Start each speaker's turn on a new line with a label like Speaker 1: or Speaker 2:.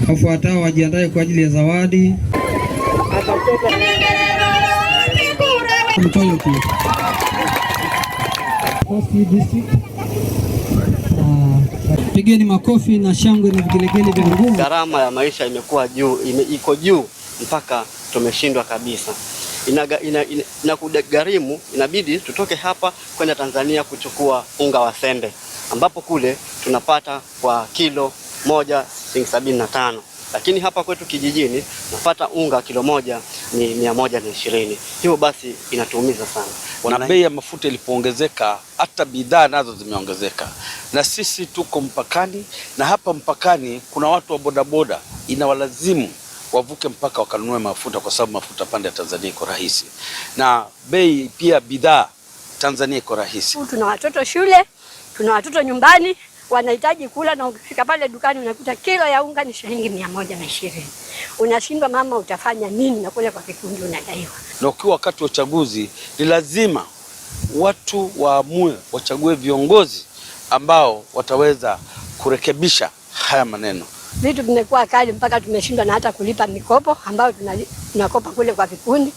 Speaker 1: Wafuatao wajiandae kwa ajili ya zawadi. Pigeni makofi na shangwe na vigelegele vya nguvu.
Speaker 2: Gharama ya maisha imekuwa juu, iko juu mpaka tumeshindwa kabisa. Inakugharimu, inabidi tutoke hapa kwenda Tanzania kuchukua unga wa sembe, ambapo kule tunapata kwa kilo moja shilingi 75, lakini hapa kwetu kijijini napata unga kilo moja ni 120. Hivyo basi inatuumiza sana.
Speaker 3: Na bei ya mafuta ilipoongezeka, hata bidhaa nazo zimeongezeka, na sisi tuko mpakani, na hapa mpakani kuna watu wa bodaboda, inawalazimu wavuke mpaka wakanunue mafuta, kwa sababu mafuta pande ya Tanzania iko rahisi, na bei pia bidhaa Tanzania iko rahisi.
Speaker 4: Tuna watoto shule, tuna watoto nyumbani wanahitaji kula, na ukifika pale dukani unakuta kilo ya unga ni shilingi 120. Unashindwa mama, utafanya nini? Na kule kwa kikundi unadaiwa.
Speaker 3: Na ukiwa wakati wa uchaguzi ni lazima watu waamue, wachague viongozi ambao wataweza kurekebisha haya maneno.
Speaker 4: Vitu vimekuwa kali mpaka tumeshindwa na hata kulipa mikopo ambayo tunakopa kule kwa vikundi.